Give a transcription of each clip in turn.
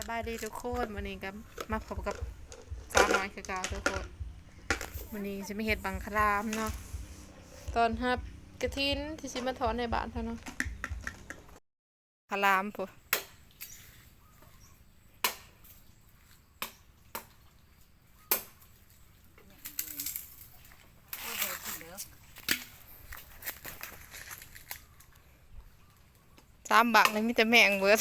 ສະບາຍດີທຸກຄົນ ມື້ນີ້ກໍມາພົບກັບສາວນ້ອຍຄືເກົ່າທຸກຄົນ. ມື້ນີ້ຊິມາເຮັດບັງຄະລາມເນາະ ຕ້ອນຮັບກະຖິນທີ່ຊິມາທອດໃນບ້ານເຮົາເນາະ. ຄະລາມພຸ້ນ ສາມບັກນີ້ມີແຕ່ແມງເບິດ.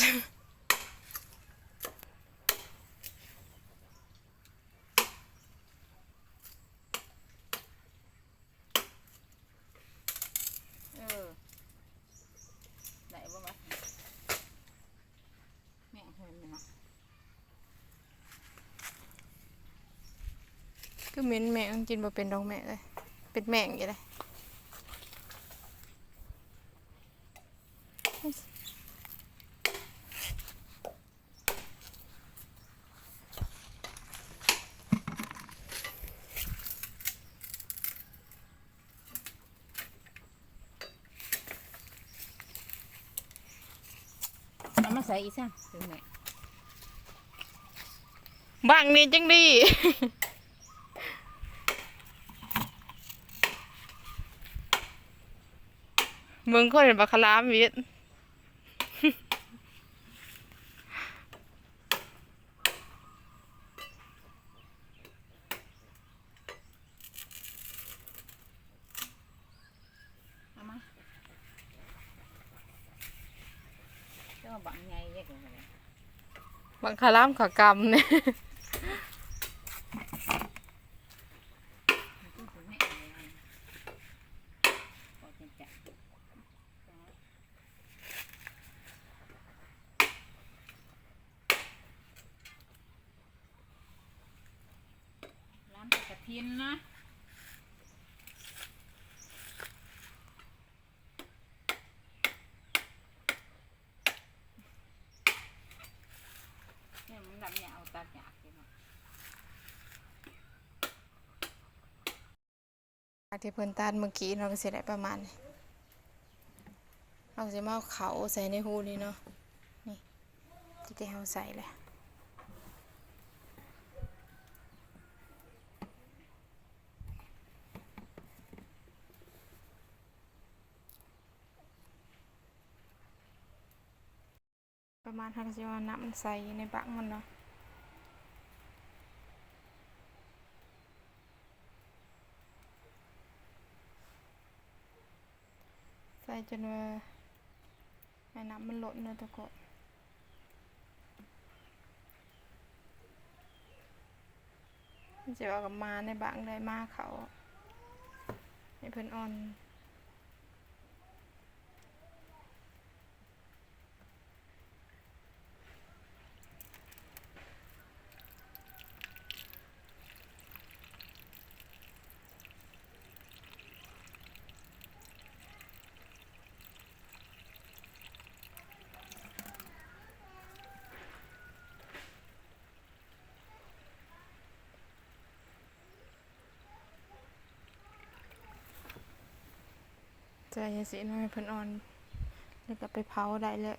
ເອີ ໄດ້ບໍ່ວະ ແມ່ນເພິ່ນເນາະ ຄືເໝັນແມງ ກິນບໍ່ເປັນດອກແມງເອີຍ ເປັນແມງຢູ່ເດ້. ເອົາມາໃສ່ອີກຊະ ເບິ່ງແມ່ ບັກນີ້ຈັ່ງດີ ເບິ່ງຄົນເຮັດບັກຄະລາມວິດ. ເອົາມາ ເຈົ້າບັກໃຫຍ່ເດ້ ບັກຄະລາມຂາກຳນີ້. ລາມກະຖິນນະ ນີ້ມັນດຳ ເອົາຕັດຍາກຢູ່ເນາະ. ທີ່ເພິ່ນຕັດເມື່ອກີ້ເນາະ ກໍຊິໄດ້ປະມານນີ້ ເຮົາກໍຊິມາເອົາເຂົ້າໃສ່ໃນຮູນີ້ເນາະ ນີ້ ທີ່ເຮົາໃສ່ແຫຼະ ປະມານ ເຮົາກໍຊິເອົານ້ຳໃສ່ໃນບັກມັນເນາະ ໃສ່ຈົນວ່າໃຫ້ນ້ຳມັນລົ້ນເນາະທຸກຄົນ ມັນຊິເອົາກັບມາໃນບັກໄດ້ ມາເຂົ້າໃຫ້ເພິ່ນອ່ອນ. ໃສ່ຈັ່ງຊີ້ເນາະ ໃຫ້ເພິ່ນອ່ອນ ແລ້ວກໍໄປເຜົາໄດ້ເລີຍ.